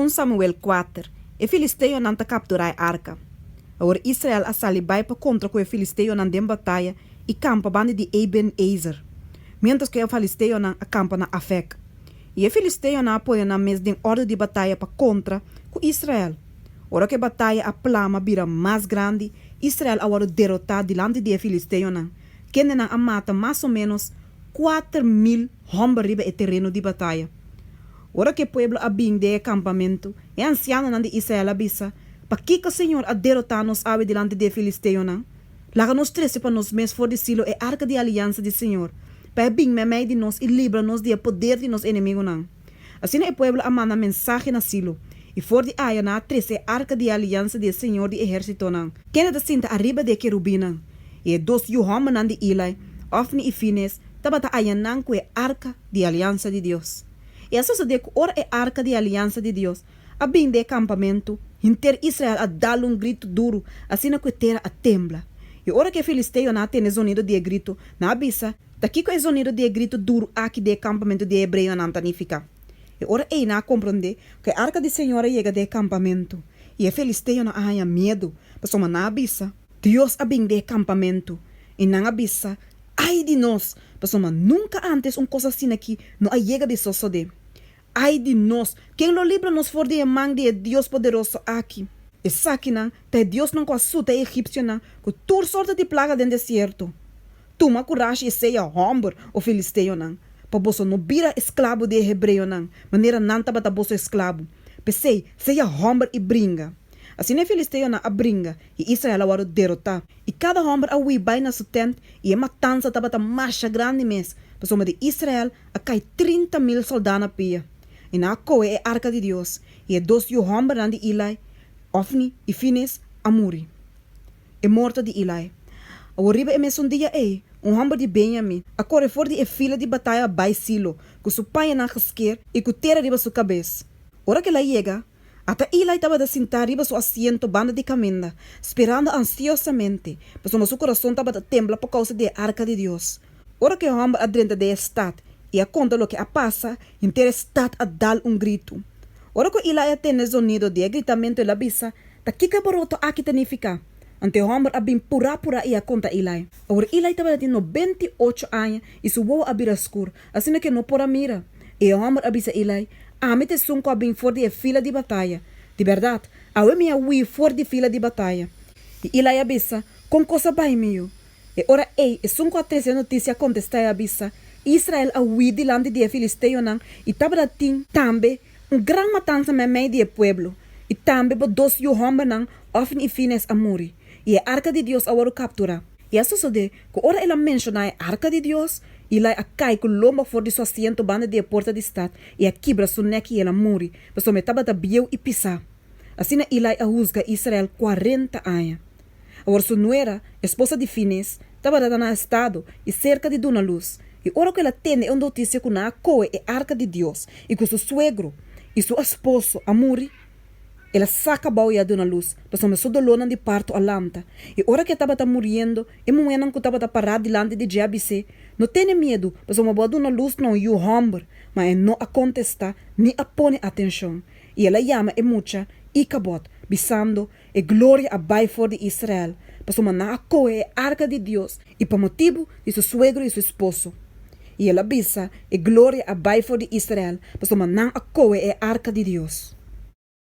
Un Samuel kuater, E filisteonan ta kapturá e arka. Awor Israel a sali bai pa kontra ku e filisteonan den bataya i kampa banda di Eben-Ezer, miéntras ku e filisteonan a kampa na Afek. I e filisteonan a pone nan mes den òrdu di bataya pa kontra ku Israel. Ora ku e bataya a plama bira mas grandi, Israel a wòrdu derotá dilanti di e filisteonan, kendenan a mata mas o ménos 4000 hòmber riba e tereno di bataya. Ora ku e pueblo a bin den e kampamentu, e ansianonan di Israel a bisa, Pakiko señor a derotá nos awe dilanti di e filisteonan? Laga nos trese pa nos mes for di Silo e arka di aliansa di señor, pa e bin meimei di nos i libra nos di e poder di nos enemigunan. Asina e pueblo a manda mensahe na Silo, i for di aya nan a trese e arka di e aliansa di e señor di ehérsitonan, kende ta sinta ariba di e kerubinnan, i e dos yu hòmbernan di Eli, Ofni i Fines, tabata ayanan ku e arka di e aliansa di Dios. I a sosodé ku ora e arka di e aliansa di Dios a bin den e kampamentu, henter Israel a dal un gritu duru, asina ku e tera a tembla. I ora ku e filisteonan a tende e zonido di e gritu, nan a bisa, Ta kiko e zonido di e gritu duru aki den e kampamentu di e hebreonan ta nifiká? E ora ei nan a komprondé ku e arka di señor a yega den e kampamentu, i e filisteonan a haña miedu, pasobra nan a bisa, Dios a bin den e kampamentu! I nan a bisa, Ai di nos! Pasobra nunka ántes un kos asin'akí no a yega di sosodé. Ai di nos! Ken lo libra nos for di e man di e Dios poderoso aki? Esakinan ta e diosnan ku a suta e egipsionan ku tur sorto di plaga den desierto. Tuma kurashi i sea hòmber, o filisteonan, pa boso no bira esklabu di e hebreonan, manera nan tabata boso esklabu. P'esei, sea hòmber i bringa! Asina e filisteonan a bringa, i Israel a wòrdu derotá. I kada hòmber a hui bai na su tènt, i e matansa tabata masha grandi mes, pasobra di Israel a kai 30.000 sòldá na pia. I nan a kohe e arka di Dios, i e dos yu hòmbernan di Eli, Ofni i Fines, a muri. E morto di Eli. Awor riba e mesun dia ei, un hòmber di Benjamin a kore for di e fila di bataya bai Silo, ku su pañanan gesker i ku tera riba su kabes. Ora ku el a yega, ata Eli tabata sintá riba su asiento banda di kaminda, sperando ansiosamente, pasobra su kurason tabata tembla pa kousa di e arka di Dios. Ora ku e hòmber a drenta den e stat i a konta loke a pasa, henter e stat a dal un gritu. Ora ku Eli a tende e zonido di e gritamentu, el a bisa, Ta kiko e boroto aki ta nifiká? Anto e hòmber a bin purá purá i a konta Eli. Awor Eli tabata tin 98 aña i su wowo a bira skur, asina ku e no por a mira. I e hòmber a bisa Eli, Ami ta esun ku a bin for di e fila di bataya. Di bèrdat, awe mi a hui for di fila di bataya. I Eli a bisa, Kon kos a bai, mi yu? E ora ei, esun ku a trese e notisia a kontestá i a bisa, Israel a hui dilanti di e filisteonan i tabata tin tambe un gran matansa meimei di e pueblo, i tambe bo dos yu hòmbernan, Ofni i Fines, a muri, i e arka di Dios a wòrdu kapturá. I a sosodé ku ora el a menshoná e arka di Dios, Eli a kai ku lomba for di su asiento banda di e porta di stat i a kibra su nèk i el a muri, pasobra e tabata bieu i pisá. Asina Eli a husga Israel 40 aña. Awor su nuera, esposa di Fines, tabata na estado i serka di duna lus, i ora ku el a tende e notisia ku nan a kohe e arka di Dios i ku su suegro i su esposo a muri, el a saka abou i a duna lus, pasobra su dolónan di parto a lanta. I ora ku e tabata muriendo, e muhénan ku tabata pará dilanti di dje a bis'é, No tene miedu, pasobra bo a duna lus na un yu hòmber. Ma e no a kontestá ni a pone atenshon. I el a yama e mucha Ikabod, bisando, E gloria a bai for di Israel, pasobra nan a kohe e arka di Dios i pa motibu di su suegro i su esposo. I el a bisa, E gloria a bai for di Israel, pasobra nan a kohe e arka di Dios.